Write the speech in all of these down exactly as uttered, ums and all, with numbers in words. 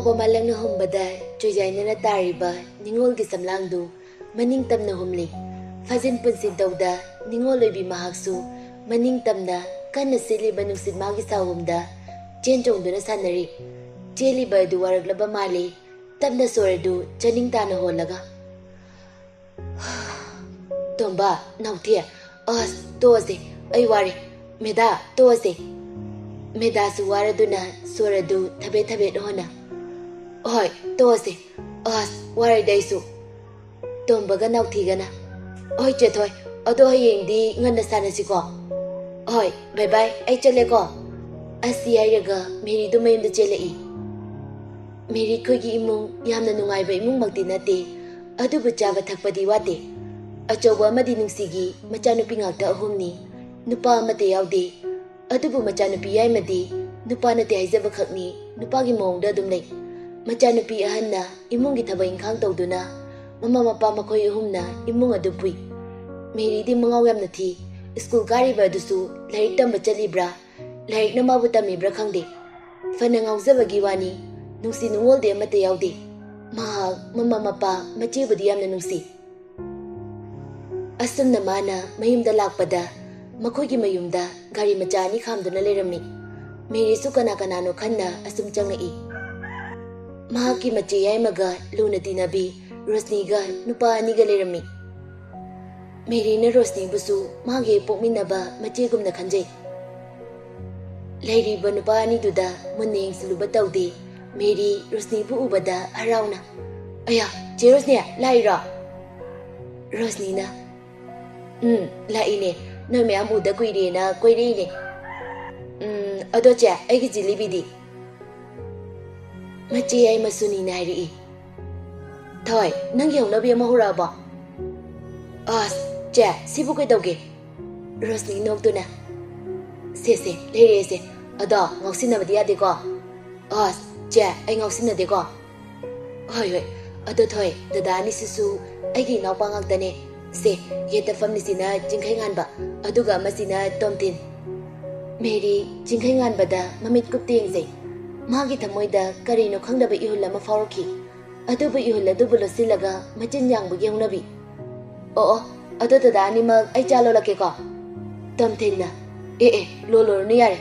ꯀꯣꯃꯥꯂꯪꯅ ꯍꯨꯝꯕꯗ ꯆꯨꯏꯖꯥꯏꯅꯅ ꯇꯥꯔꯤꯕ ꯅꯤꯉꯣꯜꯒꯤ ꯁꯝꯂꯥꯡꯗꯨ ꯃꯅꯤꯡ ꯇꯝꯅ ꯍꯨꯝꯂꯤ꯫ ꯐꯥꯖꯤꯟ ꯄꯨꯟꯁꯤꯟ ꯇꯧꯗ ꯅꯤꯉꯣꯜ ꯑꯣꯏꯕꯤ ꯃꯍꯥꯛꯁꯨ ꯃꯅꯤꯡ ꯇꯝꯅ ꯀꯟꯅ ꯁꯤꯠꯂꯤꯕ ꯅꯨꯡꯁꯤꯠ ꯃꯥꯒꯤ ꯁꯥꯍꯨꯝꯗ ꯆꯦꯟ ꯆꯣꯡꯗꯨꯅ ꯁꯥꯟꯅꯔꯤ꯫ ꯆꯦꯜꯂꯤꯕ ꯑꯗꯨ ꯋꯥꯔꯛꯂꯕ ꯃꯥꯜꯂꯤ꯫ ꯇꯞꯅ ꯁꯣꯔ ꯑꯗꯨ ꯆꯥꯅꯤꯡ ꯇꯥꯅ ꯍꯣꯜꯂꯒ, "ꯇꯣꯝꯕ, ꯅꯥꯎꯊꯤ, ꯑꯁ, ꯇꯣꯛꯑꯁꯦ, ꯑꯩ ꯋꯥꯔꯦ꯫ ꯃꯦꯗꯥ, ꯇꯣꯛꯑꯁꯦ꯫" ꯃꯦꯗꯥꯁꯨ ꯋꯥꯔꯗꯨꯅ ꯁꯣꯔ ꯑꯗꯨ ꯊꯕꯦꯠ ꯊꯕꯦꯠ ꯍꯣꯟꯅ, "ꯍꯣꯏ, ꯇꯣꯛꯑꯁꯦ꯫ ꯑꯁ, ꯋꯥꯔꯦꯗ ꯑꯩꯁꯨ꯫" ꯇꯣꯝꯕꯒ ꯅꯥꯎꯊꯤꯒꯅ, "ꯍꯣꯏ ꯆꯦꯊꯣꯏ, ꯑꯗꯣ ꯍꯌꯦꯡꯗꯤ ꯉꯟꯅ ꯁꯥꯟꯅꯁꯤꯀꯣ꯫ ꯍꯣꯏ, ꯕꯥꯏ ꯕꯥꯏ, ꯑꯩ ꯆꯠꯂꯦꯀꯣ꯫" ꯑꯁꯤ ꯍꯥꯏꯔꯒ ꯃꯦꯔꯤꯗꯨ ꯃꯌꯨꯝꯗ ꯆꯦꯜꯂꯛꯏ꯫ ꯃꯦꯔꯤ ꯈꯣꯏꯒꯤ ꯏꯃꯨꯡ ꯌꯥꯝꯅ ꯅꯨꯡꯉꯥꯏꯕ ꯏꯃꯨꯡꯃꯛꯇꯤ ꯅꯠꯇꯦ, ꯑꯗꯨꯕꯨ ꯆꯥꯕ ꯊꯛꯄꯗꯤ ꯋꯥꯠꯇꯦ꯫ ꯑꯆꯧꯕ ꯑꯃꯗꯤ ꯅꯨꯡꯁꯤꯒꯤ ꯃꯆꯥꯅꯨꯄꯤ ꯉꯥꯛꯇ ꯑꯍꯨꯝꯅꯤ꯫ ꯅꯨꯄꯥ ꯑꯃꯠꯇ ꯌꯥꯎꯗꯦ꯫ ꯑꯗꯨꯕꯨ ꯃꯆꯥꯅꯨꯄꯤ ꯌꯥꯏꯃꯗꯤ ꯅꯨꯄꯥ ꯅꯠꯇꯦ ꯍꯥꯏꯖꯕ ꯈꯛꯅꯤ, ꯅꯨꯄꯥꯒꯤ ꯃꯑꯣꯡꯗ ꯑꯗꯨꯝ ꯂꯩ꯫ ꯃꯆꯥꯅꯨꯄꯤ ꯑꯍꯟꯅ ꯏꯃꯨꯡꯒꯤ ꯊꯕꯛ ꯏꯪꯈꯥꯡ ꯇꯧꯗꯨꯅ ꯃꯃꯥ ꯃꯄꯥ ꯃꯈꯣꯏ ꯑꯍꯨꯝꯅ ꯏꯃꯨꯡ ꯑꯗꯨ ꯄꯨꯏ꯫ ꯃꯦꯔꯤꯗꯤ ꯃꯉꯥꯎ ꯌꯥꯝꯅ ꯊꯤ꯫ ꯁ꯭ꯀꯨꯜ ꯀꯥꯔꯤꯕ ꯑꯗꯨꯁꯨ ꯂꯥꯏꯔꯤꯛ ꯇꯝꯕ ꯆꯠꯂꯤꯕ꯭ꯔꯥ, ꯂꯥꯏꯔꯤꯛꯅ ꯃꯥꯕꯨ ꯇꯝꯃꯤꯕ꯭ꯔꯥ ꯈꯪꯗꯦ꯫ ꯐꯅ ꯉꯥꯎꯖꯕꯒꯤ ꯋꯥꯅꯤ, ꯅꯨꯡꯁꯤ ꯅꯨꯡꯉꯣꯜꯗꯤ ꯑꯃꯠꯇ ꯌꯥꯎꯗꯦ꯫ ꯃꯍꯥꯛ ꯃꯃꯥ ꯃꯄꯥ ꯃꯆꯦꯕꯨꯗꯤ ꯌꯥꯝꯅ ꯅꯨꯡꯁꯤ꯫ ꯑꯁꯨꯝꯅ ꯃꯥꯅ ꯃꯌꯨꯝꯗ ꯂꯥꯛꯄꯗ ꯃꯈꯣꯏꯒꯤ ꯃꯌꯨꯝꯗ ꯒꯥꯔꯤ ꯃꯆꯥ ꯑꯅꯤ ꯈꯥꯝꯗꯨꯅ ꯂꯩꯔꯝꯃꯤ꯫ ꯃꯦꯔꯤꯁꯨ ꯀꯅꯥ ꯀꯅꯥꯅꯣ ꯈꯟꯅ ꯑꯁꯨꯝ ꯆꯪꯉꯛꯏ꯫ ꯃꯍꯥꯛꯀꯤ ꯃꯆꯦ ꯌꯥꯏꯃꯒ ꯂꯨꯅ ꯇꯤꯟꯅꯕꯤ ꯔꯣꯁꯅꯤꯒ ꯅꯨꯄꯥ ꯑꯅꯤꯒ ꯂꯩꯔꯝꯃꯤ꯫ ꯃꯦꯔꯤꯅ ꯔꯣꯁꯅꯤꯕꯨꯁꯨ ꯃꯥꯒꯤ ꯄꯣꯛꯃꯤꯟꯅꯕ ꯃꯆꯦꯒꯨꯝꯅ ꯈꯟꯖꯩ꯫ ꯂꯩꯔꯤꯕ ꯅꯨꯄꯥ ꯑꯅꯤꯗꯨꯗ ꯃꯨꯟꯅ ꯌꯦꯡꯁꯤꯜꯂꯨꯕ ꯇꯧꯗꯦ꯫ ꯃꯦꯔꯤ ꯔꯣꯁꯅꯤꯕꯨ ꯎꯕꯗ ꯍꯔꯥꯎꯅ, "ꯑꯌꯥ, ꯆꯦ ꯔꯣꯁꯅꯤ, ꯂꯥꯛꯏꯔꯣ?" ꯔꯣꯁꯅꯤꯅ, "ꯎꯝ, ꯂꯥꯛꯏꯅꯦ꯫ ꯅꯣꯏ ꯃꯌꯥꯝ ꯎꯗ ꯀꯨꯏꯔꯦꯅ ꯀꯣꯏꯔꯛꯏꯅꯦ꯫ ꯎꯝ, ꯑꯗꯣ ꯆꯦ, ꯑꯩꯒꯤ ꯖꯤꯂꯤꯕꯤꯗꯤ?" ꯃꯆꯦ ꯌꯥꯏꯃ ꯁꯨꯅꯤꯅ ꯍꯥꯏꯔꯛꯏ꯫ "ꯊꯣꯏ, ꯅꯪꯒꯤ ꯍꯧꯅꯕꯤ ꯑꯃ ꯍꯧꯔꯛꯑꯕꯣ?" "ꯑꯁ, ꯆꯦ, ꯁꯤꯕꯨ ꯀꯩꯗꯧꯒꯦ?" ꯔꯣꯁꯅꯤ ꯅꯣꯛꯇꯨꯅ, "ꯁꯦ, ꯁꯦ, ꯂꯩꯔꯛꯑꯦꯁꯦ꯫ ꯑꯗꯣ ꯉꯥꯎꯁꯤꯟꯅꯕꯗꯤ ꯌꯥꯗꯦꯀꯣ?" "ꯑꯁ, ꯆꯦ, ꯑꯩ ꯉꯥꯎꯁꯤꯟꯅꯗꯦꯀꯣ꯫" "ꯍꯣꯏ, ꯍꯣꯏ꯫ ꯑꯗꯣ ꯊꯣꯏ, ꯗꯗꯥ ꯑꯅꯤꯁꯤꯁꯨ ꯑꯩꯒꯤ ꯏꯅꯥꯎꯄꯥ ꯉꯥꯛꯇꯅꯦ꯫ ꯁꯦ, ꯌꯦꯠꯇ ꯐꯝꯂꯤꯁꯤꯅ ꯆꯤꯡꯈꯩ ꯉꯥꯟꯕ, ꯑꯗꯨꯒ ꯑꯃꯁꯤꯅ ꯇꯣꯝꯊꯤꯟ꯫" ꯃꯦꯔꯤ ꯆꯤꯡꯈꯩ ꯉꯥꯟꯕꯗ ꯃꯃꯤꯠ ꯀꯨꯞꯇ ꯌꯦꯡꯖꯩ꯫ ꯃꯥꯒꯤ ꯊꯃꯣꯏꯗ ꯀꯔꯤꯅꯣ ꯈꯪꯗꯕ ꯏꯍꯨꯜ ꯑꯃ ꯐꯥꯎꯔꯛꯈꯤ꯫ ꯑꯗꯨꯕꯨ ꯏꯍꯨꯜ ꯑꯗꯨꯕꯨ ꯂꯣꯠꯁꯤꯜꯂꯒ ꯃꯆꯤꯟ ꯌꯥꯡꯕꯒꯤ ꯍꯧꯅꯕꯤ꯫ "ꯑꯣ ꯑꯣ, ꯑꯗꯣ ꯗꯗꯥ ꯑꯅꯤꯃꯛ ꯑꯩ ꯆꯥ ꯂꯣꯜꯂꯛꯀꯦꯀꯣ꯫" ꯇꯝꯊꯤꯟꯅ, "ꯑꯦ ꯑꯦ, ꯂꯣꯜꯂꯨꯔꯅꯨ ꯌꯥꯔꯦ꯫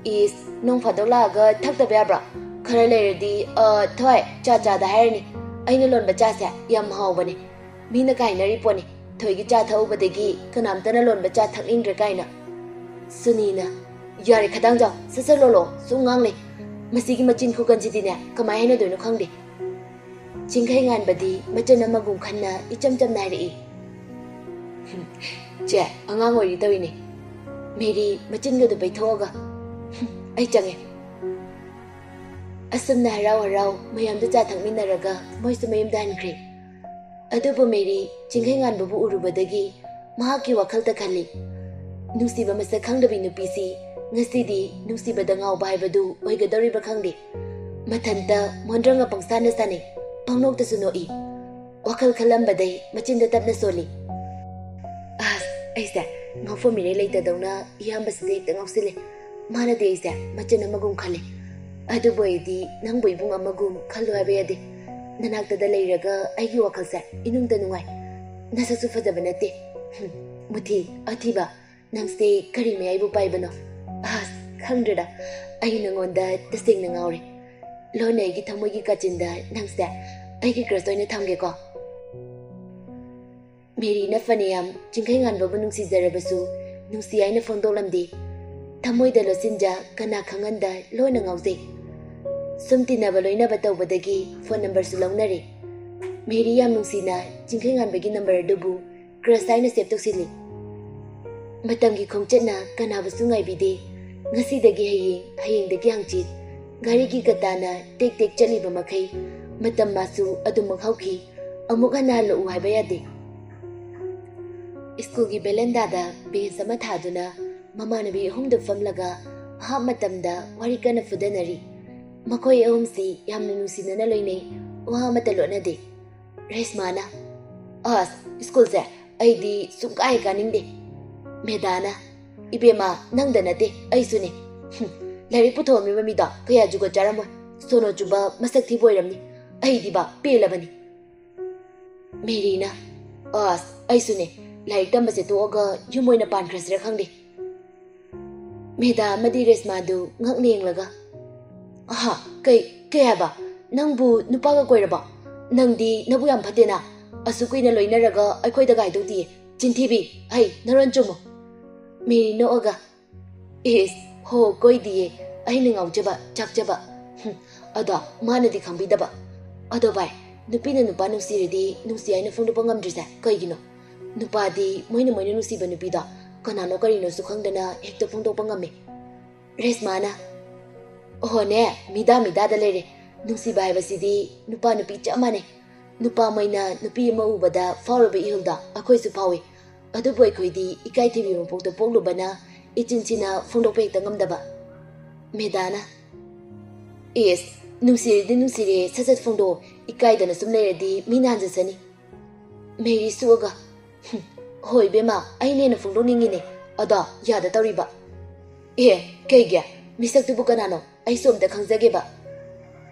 ꯏꯁ, ꯅꯣꯡ ꯐꯥꯗꯣꯛ ꯂꯥꯛꯑꯒ ꯊꯛꯇꯕ ꯌꯥꯕ꯭ꯔꯣ? ꯈꯔ ꯂꯩꯔꯗꯤ, ꯑ, ꯊꯣꯏ, ꯆꯥ ꯆꯥꯗ ꯍꯥꯏꯔꯅꯤ꯫ ꯑꯩꯅ ꯂꯣꯟꯕ ꯆꯥꯁꯦ ꯌꯥꯝ ꯍꯥꯎꯕꯅꯦ꯫ ꯃꯤꯅ ꯀꯥꯏꯅꯔꯤ ꯄꯣꯠꯅꯤ, ꯊꯣꯏꯒꯤ ꯆꯥ ꯊꯛꯎꯕꯗꯒꯤ ꯀꯅꯥꯝꯇꯅ ꯂꯣꯟꯕ ꯆꯥ ꯊꯛꯅꯤꯡꯗ꯭ꯔꯦ ꯀꯥꯏꯅ꯫" ꯁꯨꯅꯤꯅ, "ꯌꯥꯔꯦ, ꯈꯗꯥꯡꯖꯥꯎ, ꯁꯠ ꯁꯠ ꯂꯣꯜꯂꯣ, ꯁꯨꯝ ꯉꯥꯡ ꯂꯩ꯫ ꯃꯁꯤꯒꯤ ꯃꯆꯤꯟ ꯈꯨꯀꯟꯁꯤꯗꯤꯅꯦ, ꯀꯃꯥꯏ ꯍꯥꯏꯅꯗꯣꯏꯅꯣ ꯈꯪꯗꯦ꯫" ꯆꯤꯡꯈꯩ ꯉꯥꯟꯕꯗꯤ ꯃꯆꯟ ꯑꯃꯒꯨꯝ ꯈꯟꯅ ꯏꯆꯝ ꯆꯝꯅ ꯍꯥꯏꯔꯛꯏ꯫ "ꯆꯦ, ꯑꯉꯥꯡ ꯑꯣꯏꯔꯤ ꯇꯧꯏꯅꯦ꯫" ꯃꯦꯔꯤ ꯃꯆꯤꯟꯒꯗꯨ ꯄꯩꯊꯣꯛꯑꯒ, "ꯑꯩ ꯆꯪꯉꯦ꯫" ꯑꯁꯨꯝꯅ ꯍꯔꯥꯎ ꯍꯔꯥꯎ ꯃꯌꯥꯝꯗꯨ ꯆꯥ ꯊꯛꯃꯤꯟꯅꯔꯒ ꯃꯣꯏꯁꯨ ꯃꯌꯨꯝꯗ ꯍꯟꯈ꯭ꯔꯦ꯫ ꯑꯗꯨꯕꯨ ꯃꯦꯔꯤ ꯆꯤꯡꯈꯩ ꯉꯥꯟꯕꯕꯨ ꯎꯔꯨꯕꯗꯒꯤ ꯃꯍꯥꯛꯀꯤ ꯋꯥꯈꯜꯗ ꯈꯜꯂꯤ, "ꯅꯨꯡꯁꯤꯕ ꯃꯁꯛ ꯈꯪꯗꯕꯤ ꯅꯨꯄꯤꯁꯤ ꯉꯁꯤꯗꯤ ꯅꯨꯡꯁꯤꯕꯗ ꯉꯥꯎꯕ ꯍꯥꯏꯕꯗꯨ ꯑꯣꯏꯒꯗꯧꯔꯤꯕ꯭ꯔꯥ ꯈꯪꯗꯦ꯫ ꯃꯊꯟꯇ ꯃꯣꯟꯗ꯭ꯔꯪꯒ ꯄꯪꯁꯥꯟꯗ ꯁꯥꯟꯅꯩ, ꯄꯪꯅꯣꯛꯇꯁꯨ ꯅꯣꯛꯏ꯫" ꯋꯥꯈꯜ ꯈꯜꯂꯝꯕꯗꯩ ꯃꯆꯤꯟꯗ ꯇꯞꯅ ꯁꯣꯜꯂꯤ꯫ "ꯑꯁ, ꯑꯩꯁꯦ ꯉꯥꯎꯐꯝ ꯃꯤꯔꯩ ꯂꯩꯇꯗꯧꯅ ꯏꯌꯥꯝꯕꯁꯤꯗ ꯍꯦꯛꯇ ꯉꯥꯎꯁꯤꯜꯂꯦ꯫ ꯃꯥꯅꯗꯤ ꯑꯩꯁꯦ ꯃꯆꯟ ꯑꯃꯒꯨꯝ ꯈꯜꯂꯦ꯫ ꯑꯗꯨꯕꯨ ꯑꯩꯗꯤ ꯅꯪꯕꯨ ꯏꯕꯨꯡ ꯑꯃꯒꯨꯝ ꯈꯜꯂꯨ ꯍꯥꯏꯕ ꯌꯥꯗꯦ꯫ ꯅꯅꯥꯛꯇꯗ ꯂꯩꯔꯒ ꯑꯩꯒꯤ ꯋꯥꯈꯜꯁꯦ ꯏꯅꯨꯡꯗ ꯅꯨꯡꯉꯥꯏ꯫ ꯅꯁꯛꯁꯨ ꯐꯖꯕ ꯅꯠꯇꯦ꯫ ꯍꯨꯝ, ꯃꯨꯊꯤ, ꯑꯊꯤꯕ, ꯅꯪꯁꯦ ꯀꯔꯤ ꯃꯌꯥꯏꯕꯨ ꯄꯥꯏꯕꯅꯣ? ꯑꯁ, ꯈꯪꯗ꯭ꯔꯦꯗ, ꯑꯩ ꯅꯉꯣꯟꯗ ꯇꯁꯦꯡꯅ ꯉꯥꯎꯔꯦ꯫ ꯂꯣꯟꯅ ꯑꯩꯒꯤ ꯊꯃꯣꯏꯒꯤ ꯀꯥꯆꯤꯟꯗ ꯅꯪꯁꯦ ꯑꯩꯒꯤ crush ꯑꯣꯏꯅ ꯊꯝꯒꯦꯀꯣ꯫" ꯃꯦꯔꯤꯅ ꯐꯅꯌꯥꯝ ꯆꯤꯡꯈꯩ ꯉꯥꯟꯕꯕꯨ ꯅꯨꯡꯁꯤꯖꯔꯕꯁꯨ, ꯅꯨꯡꯁꯤ ꯍꯥꯏꯅ ꯐꯣꯡꯗꯣꯛꯂꯝꯗꯦ꯫ ꯊꯃꯣꯏꯗ ꯂꯣꯠꯁꯤꯟꯖ ꯀꯅꯥ ꯈꯪꯍꯟꯗ ꯂꯣꯟꯅ ꯉꯥꯎꯖꯩ꯫ ꯁꯨꯝ ꯇꯤꯟꯅꯕ ꯂꯣꯏꯅꯕ ꯇꯧꯕꯗꯒꯤ phone numberꯁꯨ ꯂꯧꯅꯔꯦ꯫ ꯃꯦꯔꯤ ꯌꯥꯝ ꯅꯨꯡꯁꯤꯅ ꯆꯤꯡꯈꯩ ꯉꯥꯟꯕꯒꯤ number ꯑꯗꯨꯕꯨ crush ꯍꯥꯏꯅ save ꯇꯧꯁꯤꯜꯂꯤ꯫ ꯃꯇꯝꯒꯤ ꯈꯣꯡꯆꯠꯅ ꯀꯅꯥꯕꯨꯁꯨ ꯉꯥꯏꯕꯤꯗꯦ꯫ ꯉꯁꯤꯗꯒꯤ ꯍꯌꯦꯡ, ꯍꯌꯦꯡꯗꯒꯤ ꯍꯪꯆꯤꯠ꯫ ꯒꯥꯔꯤꯒꯤ ꯀꯇꯥꯅ ꯇꯦꯛ ꯇꯦꯛ ꯆꯠꯂꯤꯕ ꯃꯈꯩ ꯃꯇꯝ ꯃꯥꯁꯨ ꯑꯗꯨꯃꯛ ꯍꯧꯈꯤ꯫ ꯑꯃꯨꯛ ꯍꯟꯅ ꯍꯜꯂꯛꯎ ꯍꯥꯏꯕ ꯌꯥꯗꯦ꯫ ꯁ꯭ꯀꯨꯜꯒꯤ verandaꯗ bench ꯑꯃ ꯊꯥꯗꯨꯅ ꯃꯃꯥꯟꯅꯕꯤ ꯑꯍꯨꯝꯗꯨ ꯐꯝꯂꯒ ꯚꯥꯞ ꯃꯇꯝꯗ ꯋꯥꯔꯤ ꯀꯟꯅ ꯐꯨꯗꯅꯔꯤ꯫ ꯃꯈꯣꯏ ꯑꯍꯨꯝꯁꯤ ꯌꯥꯝꯅ ꯅꯨꯡꯁꯤꯅꯅ ꯂꯣꯏꯅꯩ, ꯋꯥ ꯑꯃꯠꯇ ꯂꯣꯠꯅꯗꯦ꯫ ꯔꯦꯁꯃꯥꯅ, "ꯑꯁ, ꯁ꯭ꯀꯨꯜꯁꯦ ꯑꯩꯗꯤ ꯁꯨꯡꯀꯥ ꯍꯦꯛ ꯀꯥꯅꯤꯡꯗꯦ꯫" ꯃꯦꯗꯥꯅ, "ꯏꯕꯦꯝꯃ, ꯅꯪꯗ ꯅꯠꯇꯦ, ꯑꯩꯁꯨꯅꯦ꯫" ꯍꯨꯝ, ꯂꯥꯏꯔꯤꯛ ꯄꯨꯊꯣꯛꯑꯝꯃꯤꯕ ꯃꯤꯗꯣ ꯀꯌꯥ ꯖꯨꯒꯣꯠ ꯆꯥꯔꯝꯃꯣꯏ꯫ ꯁꯣꯅꯣ ꯆꯨꯕ ꯃꯁꯛ ꯊꯤꯕ ꯑꯣꯏꯔꯝꯅꯤ꯫ ꯑꯩꯗꯤꯕ ꯄꯦꯜꯂꯕꯅꯤ꯫ ꯃꯦꯔꯤꯅ, ꯑꯁ, ꯑꯩꯁꯨꯅꯦ, ꯂꯥꯏꯔꯤꯛ ꯇꯝꯕꯁꯦ ꯇꯣꯛꯑꯒ ꯌꯨꯝ ꯑꯣꯏꯅ ꯄꯥꯟꯈ꯭ꯔꯁꯤꯔ ꯈꯪꯗꯦ꯫ ꯃꯦꯗꯥ ꯑꯃꯗꯤ ꯔꯦꯁꯃꯥꯗꯨ ꯉꯛꯅ ꯌꯦꯡꯂꯒ, ꯑꯍꯥ, ꯀꯩ, ꯀꯩ ꯍꯥꯏꯕ? ꯅꯪꯕꯨ ꯅꯨꯄꯥꯒ ꯀꯣꯏꯔꯕꯣ? ꯅꯪꯗꯤ ꯅꯕꯨꯛ ꯌꯥꯝ ꯐꯠꯇꯦꯅ꯫ ꯑꯁꯨꯛ ꯀꯨꯏꯅ ꯂꯣꯏꯅꯔꯒ ꯑꯩꯈꯣꯏꯗꯒ ꯍꯥꯏꯗꯣꯛꯇꯤꯌꯦ꯫ ꯆꯤꯟꯊꯤꯕꯤ, ꯍꯩ, ꯅꯔꯣꯟ ꯆꯨꯝꯃꯨ꯫ ꯃꯦꯔꯤ ꯅꯣꯛꯑꯒ, ꯏꯁ, ꯍꯣ, ꯀꯣꯏꯗꯤꯌꯦ꯫ ꯑꯩꯅ ꯉꯥꯎꯖꯕ, ꯆꯥꯛꯆꯕ꯫ ꯍꯨꯝ, ꯑꯗꯣ ꯃꯥꯅꯗꯤ ꯈꯪꯕꯤꯗꯕ꯫ ꯑꯗꯣ ꯚꯥꯏ, ꯅꯨꯄꯤꯅ ꯅꯨꯄꯥ ꯅꯨꯡꯁꯤꯔꯗꯤ ꯅꯨꯡꯁꯤ ꯍꯥꯏꯅ ꯐꯣꯡꯗꯣꯛꯄ ꯉꯝꯗ꯭ꯔꯤꯁꯦ ꯀꯩꯒꯤꯅꯣ? ꯅꯨꯄꯥꯗꯤ ꯃꯣꯏꯅ ꯃꯣꯏꯅ ꯅꯨꯡꯁꯤꯕ ꯅꯨꯄꯤꯗꯣ ꯀꯅꯥꯅꯣ ꯀꯔꯤꯅꯣꯁꯨ ꯈꯪꯗꯅ ꯍꯦꯛꯇ ꯐꯣꯡꯗꯣꯛꯄ ꯉꯝꯃꯤ꯫ ꯔꯦꯁꯃꯥꯅ, ꯑꯣꯍꯣꯅꯦ, ꯃꯤꯗꯥ ꯃꯤꯗꯥꯗ ꯂꯩꯔꯦ꯫ ꯅꯨꯡꯁꯤꯕ ꯍꯥꯏꯕꯁꯤꯗꯤ ꯅꯨꯄꯥ ꯅꯨꯄꯤ ꯆꯞ ꯃꯥꯟꯅꯩ꯫ ꯅꯨꯄꯥ ꯃꯩꯅ ꯅꯨꯄꯤ ꯑꯃ ꯎꯕꯗ ꯐꯥꯎꯔꯕ ꯏꯍꯨꯜꯗꯣ ꯑꯩꯈꯣꯏꯁꯨ ꯐꯥꯎꯏ꯫ ꯑꯗꯨꯕꯨ ꯑꯩꯈꯣꯏꯗꯤ ꯏꯀꯥꯏ ꯊꯤꯕꯤ ꯃꯄꯣꯛꯇ ꯄꯣꯛꯂꯨꯕꯅ ꯏꯆꯤꯟ ꯊꯤꯅ ꯐꯣꯡꯗꯣꯛꯄ ꯍꯦꯛꯇ ꯉꯝꯗꯕ꯫ ꯃꯦꯗꯥꯅ, ꯏꯁ, ꯅꯨꯡꯁꯤꯔꯗꯤ ꯅꯨꯡꯁꯤꯔꯦ, ꯁꯠ ꯁꯠ ꯐꯣꯡꯗꯣꯛꯑꯣ꯫ ꯏꯀꯥꯏꯗꯅ ꯁꯨꯝ ꯂꯩꯔꯗꯤ ꯃꯤꯅ ꯍꯟꯖꯁꯅꯤ꯫ ꯃꯦꯔꯤ ꯁꯨꯛꯑꯒ, "ꯍꯨꯝ, ꯍꯣꯏ ꯏꯕꯦꯝꯃ, ꯑꯩꯅ ꯍꯦꯟꯅ ꯐꯣꯡꯗꯣꯛꯅꯤꯡꯉꯤꯅꯦ꯫ ꯑꯗꯣ ꯌꯥꯗ ꯇꯧꯔꯤꯕ?" "ꯑꯦ, ꯀꯩꯒꯤ? ꯃꯤꯁꯛꯇꯨꯕꯨ ꯀꯅꯥꯅꯣ? ꯑꯩꯁꯨ ꯑꯝꯇ ꯈꯪꯖꯒꯦꯕ꯫"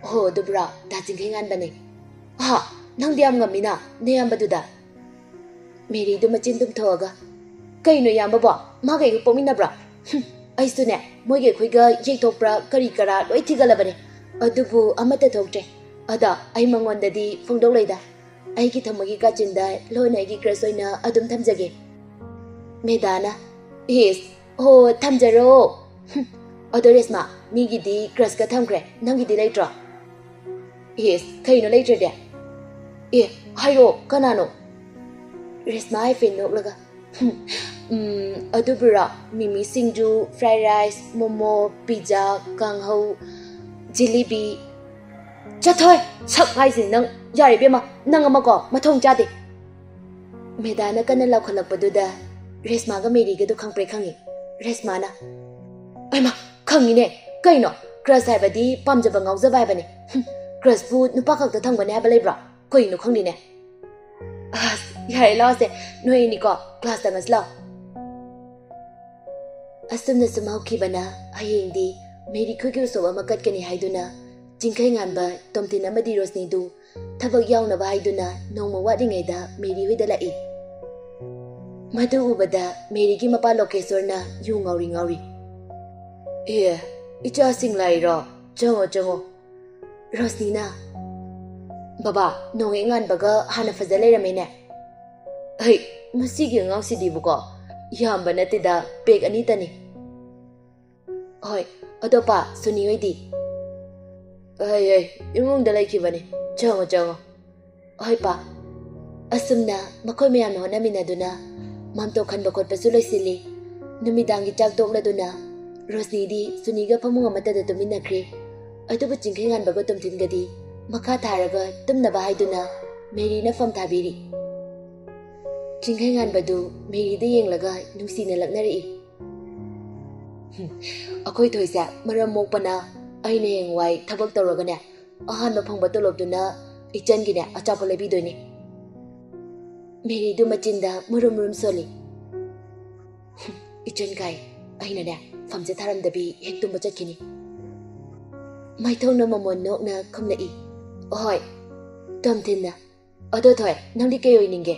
"ꯍꯣ, ꯑꯗꯨꯕꯨꯔꯥ, ꯗꯥ ꯆꯤꯡꯈꯩꯉꯥꯟꯕꯅꯦ꯫" "ꯑꯍꯥ, ꯅꯪꯗꯤ ꯌꯥꯝ ꯉꯝꯃꯤꯅ, ꯅꯌꯥꯝꯕꯗꯨꯗ꯫" ꯃꯦꯔꯤꯗꯨ ꯃꯆꯤꯟ ꯇꯨꯝꯊꯣꯛꯑꯒ, "ꯀꯩꯅꯣ ꯏꯌꯥꯝꯕꯕꯣ? ꯃꯥꯒ ꯑꯩꯒ ꯄꯣꯛꯃꯤꯟꯅꯕ꯭ꯔꯥ? ꯍꯨꯝ, ꯑꯩꯁꯨꯅꯦ, ꯃꯣꯏꯒ ꯑꯩꯈꯣꯏꯒ ꯌꯩꯊꯣꯛꯄ꯭ꯔꯥ ꯀꯔꯤ ꯀꯔꯥ ꯂꯣꯏ ꯊꯤꯒꯠꯂꯕꯅꯦ꯫ ꯑꯗꯨꯕꯨ ꯑꯃꯠꯇ ꯊꯣꯛꯇ꯭ꯔꯦ꯫ ꯑꯗꯣ ꯑꯩ ꯃꯉꯣꯟꯗꯗꯤ ꯐꯣꯡꯗꯣꯛꯂꯣꯏꯗ꯫ ꯑꯩꯒꯤ ꯊꯃꯣꯏꯒꯤ ꯀꯥꯆꯤꯟꯗ ꯂꯣꯟꯅ ꯑꯩꯒꯤ crush ꯑꯣꯏꯅ ꯑꯗꯨꯝ ꯊꯝꯖꯒꯦ꯫" ꯃꯦꯗꯥꯅ, "ꯏꯁ, ꯍꯣ, ꯊꯝꯖꯔꯣ꯫ ꯍꯨꯝ, ꯑꯗꯣ ꯔꯦꯁꯃꯥ, ꯃꯤꯒꯤꯗꯤ crushꯀ ꯊꯝꯈ꯭ꯔꯦ, ꯅꯪꯒꯤꯗꯤ ꯂꯩꯇ꯭ꯔꯣ?" "ꯏꯁ, ꯀꯩꯅꯣ ꯂꯩꯇ꯭ꯔꯗꯤ?" "ꯑꯦ, ꯍꯥꯏꯔꯛꯑꯣ, ꯀꯅꯥꯅꯣ?" ꯔꯦꯁꯃꯥ ꯍꯥꯏꯐꯦꯠ ꯅꯣꯛꯂꯒ, "ꯎꯝ, ꯑꯗꯨꯕꯨꯔꯣ, ꯃꯤꯃꯤ ꯁꯤꯡꯖꯨ, fried rice, momo, pizza, ꯀꯥꯡꯍꯧ, ꯖꯤꯂꯤꯕꯤ꯫" "ꯆꯠꯊꯣꯏ, ꯁꯛ ꯍꯥꯏꯁꯤꯅꯤ ꯅꯪ꯫ ꯌꯥꯔꯦ ꯏꯕꯦꯝꯃ, ꯅꯪ ꯑꯃꯀꯣ, ꯃꯊꯣꯡ ꯆꯥꯗꯦ꯫" ꯃꯦꯗꯥꯅ ꯀꯟꯅ ꯂꯥꯎꯈꯠꯂꯛꯄꯗꯨꯗ ꯔꯦꯁꯃꯥꯒ ꯃꯦꯔꯤꯒꯗꯨ ꯈꯪꯄ꯭ꯔꯦꯛ ꯈꯪꯉꯤ꯫ ꯔꯦꯁꯃꯥꯅ, "ꯑꯩꯃ, ꯈꯪꯉꯤꯅꯦ꯫ ꯀꯩꯅꯣ, crush ꯍꯥꯏꯕꯗꯤ ꯄꯥꯝꯖꯕ ꯉꯥꯎꯖꯕ ꯍꯥꯏꯕꯅꯦ꯫ ꯍꯨꯝ, crushꯄꯨ ꯅꯨꯄꯥ ꯈꯛꯇ ꯊꯝꯒꯅꯤ ꯍꯥꯏꯕ ꯂꯩꯕ꯭ꯔꯣ? ꯀꯩꯅꯣ ꯈꯪꯗꯦꯅꯦ꯫" "ꯑꯁ, ꯌꯥꯔꯦ, ꯂꯥꯛꯑꯣꯁꯦ꯫ ꯅꯣꯏ ꯑꯅꯤꯀꯣ, class ꯇꯪꯉꯁꯤ ꯂꯥꯛꯑꯣ꯫" ꯑꯁꯨꯝꯅ ꯁꯨꯝ ꯍꯧꯈꯤꯕꯅ ꯍꯌꯦꯡꯗꯤ ꯃꯦꯔꯤ ꯈꯨꯒꯤ ꯎꯁꯣꯞ ꯑꯃ ꯀꯠꯀꯅꯤ ꯍꯥꯏꯗꯨꯅ ꯆꯤꯡꯈꯩꯉꯥꯟꯕ, ꯇꯣꯝꯊꯤꯟ ꯑꯃꯗꯤ ꯔꯣꯁꯅꯤꯗꯨ ꯊꯕꯛ ꯌꯥꯎꯅꯕ ꯍꯥꯏꯗꯨꯅ ꯅꯣꯡꯃ ꯋꯥꯠꯂꯤꯉꯩꯗ ꯃꯦꯔꯤ ꯍꯣꯏꯗ ꯂꯥꯛꯏ꯫ ꯃꯗꯨ ꯎꯕꯗ ꯃꯦꯔꯤꯒꯤ ꯃꯄꯥ ꯂꯣꯀꯦꯁꯣꯔꯅ ꯌꯨ ꯉꯥꯎꯔꯤ ꯉꯥꯎꯔꯤ꯫ "ꯑꯦ, ꯏꯆꯥꯁꯤꯡ ꯂꯥꯛꯏꯔꯣ? ꯆꯪꯉꯣ, ꯆꯪꯉꯣ꯫" ꯔꯣꯁꯅꯤꯅ, "ꯕꯕꯥ, ꯅꯣꯡꯍꯦꯛ ꯉꯥꯟꯕꯒ ꯍꯥꯟꯅ ꯐꯖ ꯂꯩꯔꯝꯃꯦꯅꯦ꯫ ꯍꯩ, ꯃꯁꯤꯒꯤ ꯑꯉꯥꯡꯁꯤꯗꯤꯕꯀꯣ, ꯌꯥꯝꯕ ꯅꯠꯇꯦꯗ, ꯄꯦꯛ ꯑꯅꯤꯇꯅꯤ꯫" "ꯍꯣꯏ, ꯑꯗꯣ ꯄꯥ, ꯁꯨꯅꯤ ꯍꯣꯏꯗꯤ?" "ꯍꯩ, ꯍꯩ, ꯏꯃꯨꯡꯗ ꯂꯩꯈꯤꯕꯅꯤ꯫ ꯆꯪꯉꯣ, ꯆꯪꯉꯣ꯫" "ꯍꯣꯏ ꯄꯥ꯫" ꯑꯁꯨꯝꯅ ꯃꯈꯣꯏ ꯃꯌꯥꯝꯅ ꯍꯣꯠꯅꯃꯤꯟꯅꯗꯨꯅ ꯃꯥꯝꯇꯣꯛ ꯈꯟꯕ ꯈꯣꯠꯄꯁꯨ ꯂꯣꯏꯁꯤꯜꯂꯤ꯫ ꯅꯨꯃꯤꯗꯥꯡꯒꯤ ꯆꯥꯛ ꯇꯣꯛꯂꯗꯨꯅ ꯔꯣꯁꯅꯤꯗꯤ ꯁꯨꯅꯤꯒ ꯐꯃꯨꯡ ꯑꯃꯠꯇꯗ ꯇꯨꯝꯃꯤꯟꯅꯈ꯭ꯔꯤ꯫ ꯑꯗꯨꯕꯨ ꯆꯤꯡꯈꯩꯉꯥꯟꯕꯒ ꯇꯣꯝꯊꯤꯟꯒꯗꯤ ꯃꯈꯥ ꯊꯥꯔꯒ ꯇꯨꯝꯅꯕ ꯍꯥꯏꯗꯨꯅ ꯃꯦꯔꯤꯅ ꯐꯝ ꯊꯥꯕꯤꯔꯤ꯫ ꯆꯤꯡꯈꯩꯉꯥꯟꯕꯗꯨ ꯃꯦꯔꯤꯗ ꯌꯦꯡꯂꯒ ꯅꯨꯡꯁꯤꯅ ꯂꯛꯅꯔꯛꯏ꯫ "ꯍꯨꯝ, ꯑꯩꯈꯣꯏ ꯊꯣꯏꯁꯦ ꯃꯔꯝ ꯃꯣꯛꯄꯅ ꯑꯩꯅ ꯍꯌꯦꯡꯋꯥꯏ ꯊꯕꯛ ꯇꯧꯔꯒꯅꯦ, ꯑꯍꯥꯟꯕ ꯐꯪꯕ ꯇꯣꯂꯣꯞꯇꯨꯅ ꯏꯆꯟꯒꯤꯅꯦ ꯑꯆꯥꯄꯣꯠ ꯂꯩꯕꯤꯗꯣꯏꯅꯤ꯫" ꯃꯦꯔꯤꯗꯨ ꯃꯆꯤꯟꯗ ꯃꯨꯔꯨꯝ ꯃꯨꯔꯨꯝ ꯁꯣꯜꯂꯤ꯫ "ꯍꯨꯝ, ꯏꯆꯟ ꯀꯥꯏ, ꯑꯩꯅꯅꯦ ꯐꯝꯁꯦ ꯊꯥꯔꯝꯗꯕꯤ ꯍꯦꯛ ꯇꯨꯝꯕ ꯆꯠꯈꯤꯅꯤ꯫" ꯃꯥꯏꯊꯣꯡꯅ ꯃꯃꯣꯟ ꯅꯣꯛꯅ ꯈꯨꯝꯂꯛꯏ꯫ "ꯑꯍꯣꯏ, ꯇꯣꯝꯊꯤꯟꯅ꯫ ꯑꯗꯣ ꯊꯣꯏ, ꯅꯪꯗꯤ ꯀꯩ ꯑꯣꯏꯅꯤꯡꯒꯦ?"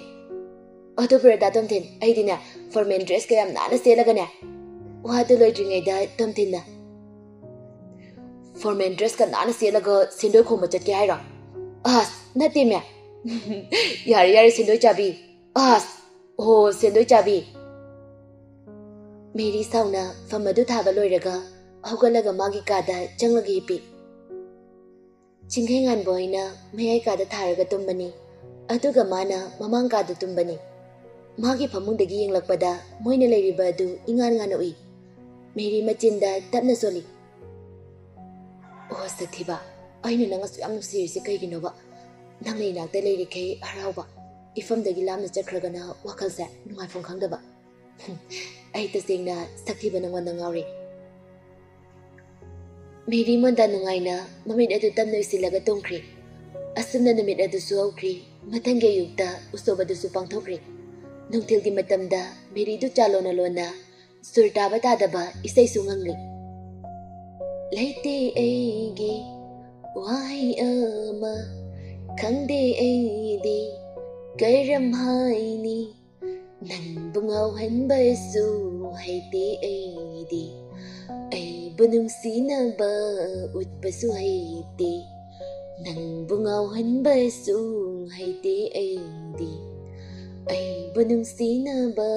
"ꯑꯗꯨ ꯕ꯭ꯔꯗꯥ ꯇꯣꯝꯊꯤꯟ, ꯑꯩꯗꯤꯅꯦ ꯐꯣꯔꯃꯦꯜ ꯗ꯭ꯔꯦꯁꯀ ꯌꯥꯝ ꯅꯥꯟꯅ ꯁꯦꯠꯂꯒꯅꯦ꯫" ꯋꯥꯗꯨ ꯂꯣꯏꯗ꯭ꯔꯤꯉꯩꯗ ꯇꯣꯝꯊꯤꯟꯅ, "ꯐꯣꯔꯃꯦꯜ ꯗ꯭ꯔꯦꯁꯀ ꯅꯥꯟꯅ ꯁꯦꯠꯂꯒ ꯁꯦꯟꯗꯣꯏ ꯈꯣꯝꯕ ꯆꯠꯀꯦ ꯍꯥꯏꯔꯣ?" "ꯑꯁ, ꯅꯠꯇꯦꯃꯦ꯫" "ꯌꯥꯔꯦ, ꯌꯥꯔꯦ, ꯁꯦꯟꯗꯣꯏ ꯆꯥꯕꯤ꯫ ꯑꯁ, ꯑꯣ, ꯁꯦꯟꯗꯣꯏ ꯆꯥꯕꯤ꯫" ꯃꯦꯔꯤ ꯁꯥꯎꯅ ꯐꯝ ꯑꯗꯨ ꯊꯥꯕ ꯂꯣꯏꯔꯒ ꯍꯧꯒꯠꯂꯒ ꯃꯥꯒꯤ ꯀꯥꯗ ꯆꯪꯂꯒ ꯍꯤꯞꯄꯤ꯫ ꯆꯤꯡꯈꯩꯉꯥꯟꯕ ꯍꯣꯏꯅ ꯃꯌꯥꯏ ꯀꯥꯗ ꯊꯥꯔꯒ ꯇꯨꯝꯕꯅꯤ, ꯑꯗꯨꯒ ꯃꯥꯅ ꯃꯃꯥꯡ ꯀꯥꯗ ꯇꯨꯝꯕꯅꯤ꯫ ꯃꯥꯒꯤ ꯐꯃꯨꯡꯗꯒꯤ ꯌꯦꯡꯂꯛꯄꯗ ꯃꯣꯏꯅ ꯂꯩꯔꯤꯕ ꯑꯗꯨ ꯏꯉꯥꯟ ꯉꯥꯟꯅ ꯎꯏ꯫ ꯃꯦꯔꯤ ꯃꯆꯤꯟꯗ ꯇꯞꯅ ꯁꯣꯜꯂꯤ꯫ "ꯑꯣ ꯁꯛꯊꯤꯕ, ꯑꯩꯅ ꯅꯪ ꯑꯁꯨꯛ ꯌꯥꯝ ꯅꯨꯡꯁꯤꯔꯤꯁꯦ ꯀꯩꯒꯤꯅꯣꯕ? ꯅꯪꯅ ꯏꯅꯥꯛꯇ ꯂꯩꯔꯤꯈꯩ ꯍꯔꯥꯎꯕ, ꯏꯐꯝꯗꯒꯤ ꯂꯥꯞꯅ ꯆꯠꯈ꯭ꯔꯒꯅ ꯋꯥꯈꯜꯁꯦ ꯅꯨꯡꯉꯥꯏꯐꯝ ꯈꯪꯗꯕ꯫ ꯍꯨꯝ, ꯑꯩ ꯇꯁꯦꯡꯅ ꯁꯛꯊꯤꯕ ꯅꯪꯉꯣꯟꯗ ꯉꯥꯎꯔꯦ꯫" ꯃꯦꯔꯤ ꯃꯣꯟꯗꯥ ꯅꯨꯡꯉꯥꯏꯅ ꯃꯃꯤꯠ ꯑꯗꯨ ꯇꯞꯅ ꯎꯏꯁꯤꯜꯂꯒ ꯇꯨꯝꯈ꯭ꯔꯤ꯫ ꯑꯁꯨꯝꯅ ꯅꯨꯃꯤꯠ ꯑꯗꯨꯁꯨ ꯍꯧꯈ꯭ꯔꯤ꯫ ꯃꯊꯪꯒꯤ ꯑꯌꯨꯛꯇ ꯎꯁꯣꯞ ꯑꯗꯨꯁꯨ ꯄꯥꯡꯊꯣꯛꯈ꯭ꯔꯤ꯫ ꯅꯨꯡꯊꯤꯜꯒꯤ ꯃꯇꯝꯗ ꯃꯦꯔꯤꯗꯨ ꯆꯥ ꯂꯣꯟꯅ ꯂꯣꯟꯅ ꯁꯨꯔ ꯇꯥꯕ ꯇꯥꯗꯕ ꯏꯁꯩꯁꯨ ꯉꯪꯂꯤ꯫ ꯂꯩꯇꯦ ꯑꯩꯒꯤ ꯋꯥꯍꯩ ꯑꯃ, ꯈꯪꯗꯦ ꯑꯩꯗꯤ ꯀꯔꯝ ꯍꯥꯏꯅꯤ꯫ ꯅꯪꯕꯨ ꯉꯥꯎꯍꯟꯕꯁꯨ ꯍꯩꯇꯦ ꯑꯩꯗꯤ, ꯑꯩꯕꯨ ꯅꯨꯡꯁꯤꯅꯕ ꯎꯠꯄꯁꯨ ꯍꯩꯇꯦ꯫ ꯅꯪꯕꯨ ꯉꯥꯎꯍꯟꯕꯁꯨ ꯍꯩꯇꯦ ꯑꯩꯗꯤ, ꯑꯩꯕꯨ ꯅꯨꯡꯁꯤꯅꯕ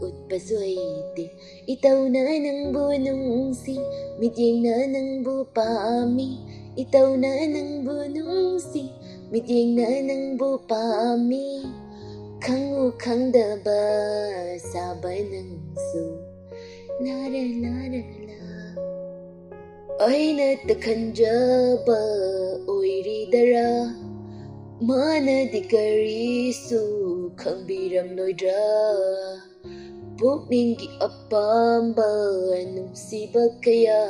ꯎꯠꯄꯁꯨ ꯍꯩꯇꯦ꯫ ꯏꯇꯧꯅ ꯅꯪꯕꯨ ꯅꯨꯡꯁꯤ, ꯃꯤꯠꯌꯦꯡꯅ ꯅꯪꯕꯨ ꯄꯥꯝꯃꯤ꯫ ꯏꯇꯧꯅ ꯅꯪꯕꯨ ꯅꯨꯡꯁꯤ, ꯃꯤꯠꯌꯦꯡꯅ ꯅꯪꯕꯨ ꯄꯥꯝꯃꯤ꯫ ꯈꯪꯎ ꯈꯪꯗꯕ ꯁꯥꯕ ꯅꯪꯁꯨ꯫ ꯂꯥꯔ ꯂꯥꯔ ꯂꯥ꯫ ꯑꯩꯅ ꯇꯈꯟꯖꯕ ꯑꯣꯏꯔꯤꯗꯔꯥ? ꯃꯥꯅꯗꯤ ꯀꯔꯤꯁꯨ ꯈꯪꯕꯤꯔꯝꯂꯣꯏꯗ꯭ꯔꯥ? ꯄꯨꯛꯅꯤꯡꯒꯤ ꯑꯄꯥꯝꯕ ꯅꯨꯡꯁꯤꯕ ꯀꯌꯥ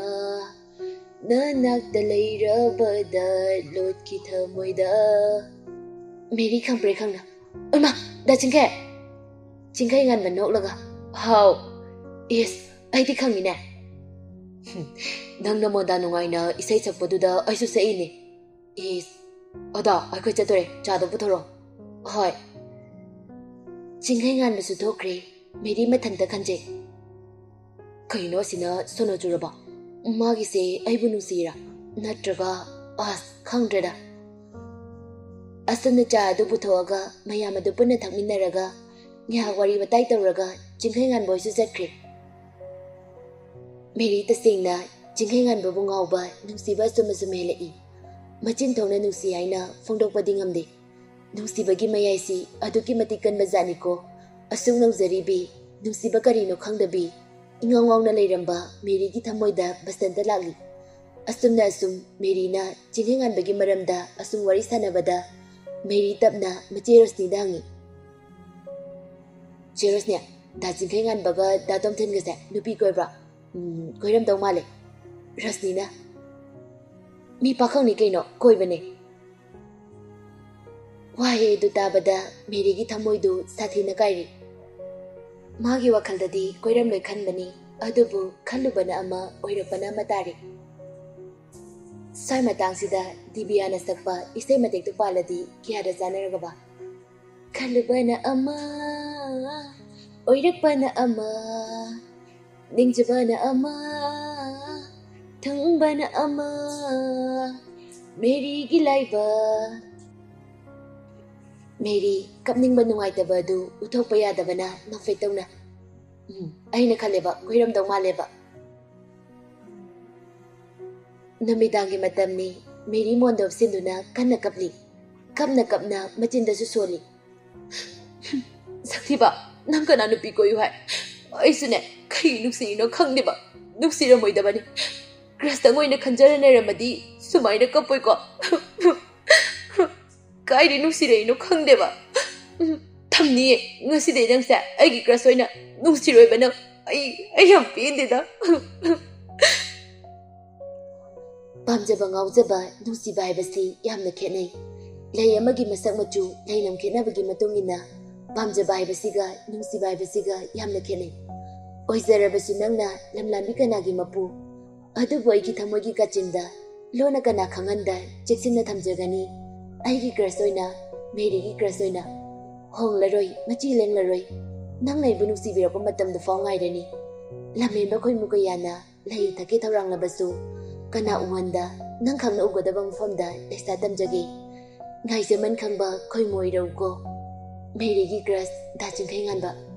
ꯅꯅꯥꯛꯇ ꯂꯩꯔꯕꯗ ꯂꯣꯠꯈꯤ ꯊꯃꯣꯏꯗ꯫ ꯃꯦꯔꯤ ꯈꯪꯄ꯭ꯔꯦ ꯈꯪꯅ, "ꯑꯣꯏꯃꯥ, ꯗꯥ ꯆꯤꯡꯈꯩ!" ꯆꯤꯡꯈꯩ ꯉꯥꯟꯕ ꯅꯣꯛꯂꯒ, "ꯍꯥꯎ, ꯏꯁ, ꯑꯩꯗꯤ ꯈꯪꯉꯤꯅꯦ꯫ ꯍꯨꯝ, ꯅꯪꯅ ꯃꯣꯟꯗꯥ ꯅꯨꯡꯉꯥꯏꯅ ꯏꯁꯩ ꯁꯛꯄꯗꯨꯗ ꯑꯩꯁꯨ ꯁꯛꯏꯅꯦ꯫ ꯏꯁ, ꯑꯗꯣ ꯑꯩꯈꯣꯏ ꯆꯠꯇꯣꯔꯦ, ꯆꯥꯗꯣ ꯄꯨꯊꯣꯔꯛꯑꯣ꯫" "ꯍꯣꯏ꯫" ꯆꯤꯡꯈꯩ ꯉꯥꯟꯕꯁꯨ ꯊꯣꯛꯈ꯭ꯔꯦ꯫ ꯃꯦꯔꯤ ꯃꯊꯟꯇ ꯈꯟꯖꯩ, "ꯀꯩꯅꯣ ꯑꯁꯤꯅ ꯁꯣꯅꯣ ꯆꯨꯔꯕ? ꯃꯥꯒꯤꯁꯦ ꯑꯩꯕꯨ ꯅꯨꯡꯁꯤꯔꯥ? ꯅꯠꯇ꯭ꯔꯒ, ꯑꯁ, ꯈꯪꯗ꯭ꯔꯦꯗ꯫" ꯑꯁꯨꯝꯅ ꯆꯥ ꯑꯗꯨ ꯄꯨꯊꯣꯛꯑꯒ ꯃꯌꯥꯝ ꯑꯗꯨ ꯄꯨꯟꯅ ꯊꯛꯃꯤꯟꯅꯔꯒ ꯉꯥꯏꯍꯥꯛ ꯋꯥꯔꯤ ꯋꯥꯇꯥꯏ ꯇꯧꯔꯒ ꯆꯤꯡꯈꯩ ꯉꯥꯟꯕ ꯍꯣꯏꯁꯨ ꯆꯠꯈ꯭ꯔꯦ꯫ ꯃꯦꯔꯤ ꯇꯁꯦꯡꯅ ꯆꯤꯡꯈꯩ ꯉꯥꯟꯕꯕꯨ ꯉꯥꯎꯕ ꯅꯨꯡꯁꯤꯕ ꯑꯁꯨꯝ ꯑꯁꯨꯝ ꯍꯦꯜꯂꯛꯏ꯫ ꯃꯆꯤꯟ ꯊꯣꯛꯅ ꯅꯨꯡꯁꯤ ꯍꯥꯏꯅ ꯐꯣꯡꯗꯣꯛꯄꯗꯤ ꯉꯝꯗꯦ꯫ ꯅꯨꯡꯁꯤꯕꯒꯤ ꯃꯌꯥꯏꯁꯤ ꯑꯗꯨꯛꯀꯤ ꯃꯇꯤꯛ ꯀꯟꯕ ꯖꯥꯠꯅꯤꯀꯣ꯫ ꯑꯁꯨꯛ ꯅꯧꯖꯔꯤꯕꯤ, ꯅꯨꯡꯁꯤꯕ ꯀꯔꯤꯅꯣ ꯈꯪꯗꯕꯤ, ꯏꯉꯥꯎ ꯉꯥꯎꯅ ꯂꯩꯔꯝꯕ ꯃꯦꯔꯤꯒꯤ ꯊꯃꯣꯏꯗ ꯕꯁꯟꯇ ꯂꯥꯛꯂꯤ꯫ ꯑꯁꯨꯝꯅ ꯑꯁꯨꯝ ꯃꯦꯔꯤꯅ ꯆꯤꯡꯈꯩꯉꯥꯟꯕꯒꯤ ꯃꯔꯝꯗ ꯑꯁꯨꯝ ꯋꯥꯔꯤ ꯁꯥꯟꯅꯕꯗ ꯃꯦꯔꯤ ꯇꯞꯅ ꯃꯆꯦ ꯔꯣꯁꯅꯤꯗ ꯍꯪꯉꯤ, "ꯆꯦ ꯔꯣꯁꯅꯤ, ꯗꯥ ꯆꯤꯡꯈꯩꯉꯥꯟꯕꯒ ꯗꯥ ꯇꯣꯝꯊꯤꯟꯒꯁꯦ ꯅꯨꯄꯤ ꯀꯣꯏꯕ꯭ꯔꯥ?" "ꯎꯝ, ꯀꯣꯏꯔꯝꯗꯧ ꯃꯥꯜꯂꯦ꯫" ꯔꯣꯁꯅꯤꯅ, "ꯃꯤ ꯄꯥꯈꯪꯅꯤ ꯀꯩꯅꯣ, ꯀꯣꯏꯕꯅꯦ꯫" ꯋꯥꯍꯩ ꯑꯗꯨ ꯇꯥꯕꯗ ꯃꯦꯔꯤꯒꯤ ꯊꯃꯣꯏꯗꯨ ꯁꯥꯊꯤꯅ ꯀꯥꯏꯔꯤ꯫ ꯃꯥꯒꯤ ꯋꯥꯈꯜꯗꯗꯤ ꯀꯣꯏꯔꯝꯂꯣꯏ ꯈꯟꯕꯅꯤ, ꯑꯗꯨꯕꯨ ꯈꯜꯂꯨꯕꯅ ꯑꯃ, ꯑꯣꯏꯔꯛꯄꯅ ꯑꯃ ꯇꯥꯔꯤ꯫ ꯁ꯭ꯋꯥꯏ ꯃꯇꯥꯡꯁꯤꯗ ꯗꯤꯕꯤꯌꯥꯅ ꯁꯛꯄ ꯏꯁꯩ ꯃꯇꯦꯛꯇꯨ ꯄꯥꯜꯂꯗꯤ ꯀꯌꯥꯗ ꯆꯥꯟꯅꯔꯒꯕ? ꯈꯜꯂꯨꯕꯅ ꯑꯃ, ꯑꯣꯏꯔꯛꯄꯅ ꯑꯃ, ꯅꯤꯡꯖꯕꯅ ꯑꯃ, ꯊꯨꯡꯕꯅ ꯑꯃ, ꯃꯦꯔꯤꯒꯤ ꯂꯥꯏꯕꯛ꯫ ꯃꯦꯔꯤ, ꯀꯞꯅꯤꯡꯕ ꯅꯨꯡꯉꯥꯏꯇꯕ ꯑꯗꯨ ꯎꯠꯊꯣꯛꯄ ꯌꯥꯗꯕꯅ ꯅꯣꯛꯐꯦꯠ ꯇꯧꯅ, "ꯎꯝ, ꯑꯩꯅ ꯈꯜꯂꯦꯕ, ꯀꯨꯏꯔꯝꯗꯧ ꯃꯥꯜꯂꯦꯕ"꯫ ꯅꯨꯃꯤꯗꯥꯡꯒꯤ ꯃꯇꯝꯅꯤ꯫ ꯃꯦꯔꯤ ꯃꯣꯟꯗꯣꯞ ꯁꯤꯟꯗꯨꯅ ꯀꯟꯅ ꯀꯞꯂꯤ꯫ ꯀꯞꯅ ꯀꯞꯅ ꯃꯆꯤꯟꯗꯁꯨ ꯁꯣꯜꯂꯤ꯫ "ꯁꯛꯊꯤꯕ, ꯅꯪ ꯀꯅꯥ ꯅꯨꯄꯤ ꯀꯣꯏꯌꯨ ꯍꯥꯏ? ꯑꯩꯁꯨꯅꯦ, ꯀꯩ ꯅꯨꯡꯁꯤꯔꯤꯅꯣ ꯈꯪꯗꯦꯕ꯫ ꯅꯨꯡꯁꯤꯔꯝꯃꯣꯏꯗꯕꯅꯤ꯫ ꯀ꯭ꯔꯁꯇꯪ ꯑꯣꯏꯅ ꯈꯟꯖꯔ ꯂꯩꯔꯝꯃꯗꯤ ꯁꯨꯃꯥꯏꯅ ꯀꯞꯄꯣꯏꯀꯣ꯫ ꯀꯥꯏꯗꯩ ꯅꯨꯡꯁꯤꯔꯛꯏꯅꯣ ꯈꯪꯗꯦꯕ꯫ ꯊꯝꯅꯤꯌꯦ, ꯉꯁꯤꯗꯩ ꯅꯪꯁꯦ ꯑꯩꯒꯤ ꯀ꯭ꯔꯁ ꯑꯣꯏꯅ ꯅꯨꯡꯁꯤꯔꯣꯏꯕ ꯅꯪ꯫ ꯑꯩ, ꯑꯩ ꯌꯥꯝ ꯄꯦꯟꯗꯦꯗ"꯫ ꯄꯥꯝꯖꯕ, ꯉꯥꯎꯖꯕ, ꯅꯨꯡꯁꯤꯕ ꯍꯥꯏꯕꯁꯤ ꯌꯥꯝꯅ ꯈꯦꯠꯅꯩ꯫ ꯂꯩ ꯑꯃꯒꯤ ꯃꯁꯛ ꯃꯆꯨ, ꯂꯩꯅꯝ ꯈꯦꯠꯅꯕꯒꯤ ꯃꯇꯨꯡ ꯏꯟꯅ ꯄꯥꯝꯖꯕ ꯍꯥꯏꯕꯁꯤꯒ ꯅꯨꯡꯁꯤꯕ ꯍꯥꯏꯕꯁꯤꯒ ꯌꯥꯝꯅ ꯈꯦꯠꯅꯩ꯫ ꯑꯣꯏꯖꯔꯕꯁꯨ ꯅꯪꯅ ꯂꯝꯂꯥꯟꯕꯤ ꯀꯅꯥꯒꯤ ꯃꯄꯨ? ꯑꯗꯨꯕꯨ ꯑꯩꯒꯤ ꯊꯃꯣꯏꯒꯤ ꯀꯥꯆꯤꯟꯗ ꯂꯣꯟꯅ ꯀꯅꯥ ꯈꯪꯍꯟꯗ ꯆꯦꯛꯁꯤꯟꯅ ꯊꯝꯖꯒꯅꯤ꯫ ꯑꯩꯒꯤ ꯀ꯭ꯔꯁ ꯑꯣꯏꯅ, ꯃꯦꯔꯤꯒꯤ ꯀ꯭ꯔꯁ ꯑꯣꯏꯅ꯫ ꯍꯣꯡꯂꯔꯣꯏ, ꯃꯆꯤ ꯂꯦꯡꯂꯔꯣꯏ꯫ ꯅꯪꯅ ꯑꯩꯕꯨ ꯅꯨꯡꯁꯤꯕꯤꯔꯛꯄ ꯃꯇꯝꯗꯨ ꯐꯥꯎ ꯉꯥꯏꯔꯅꯤ꯫ ꯂꯝꯍꯦꯟꯕ ꯈꯣꯏꯃꯨ ꯀꯌꯥꯅ ꯂꯩ ꯊꯛꯀꯦ ꯊꯧꯔꯥꯡꯂꯕꯁꯨ, ꯀꯅꯥ ꯎꯍꯟꯗ ꯅꯪ ꯈꯛꯅ ꯎꯒꯗꯕ ꯃꯐꯝꯗ ꯂꯩꯁꯥ ꯇꯝꯖꯒꯦ꯫ ꯉꯥꯏꯖꯃꯟ ꯈꯪꯕ ꯈꯣꯏꯃꯨ ꯑꯣꯏꯔꯧꯀꯣ꯫ ꯃꯦꯔꯤꯒꯤ ꯀ꯭ꯔꯁ, ꯗꯥ ꯆꯤꯡꯈꯩꯉꯥꯟꯕ꯫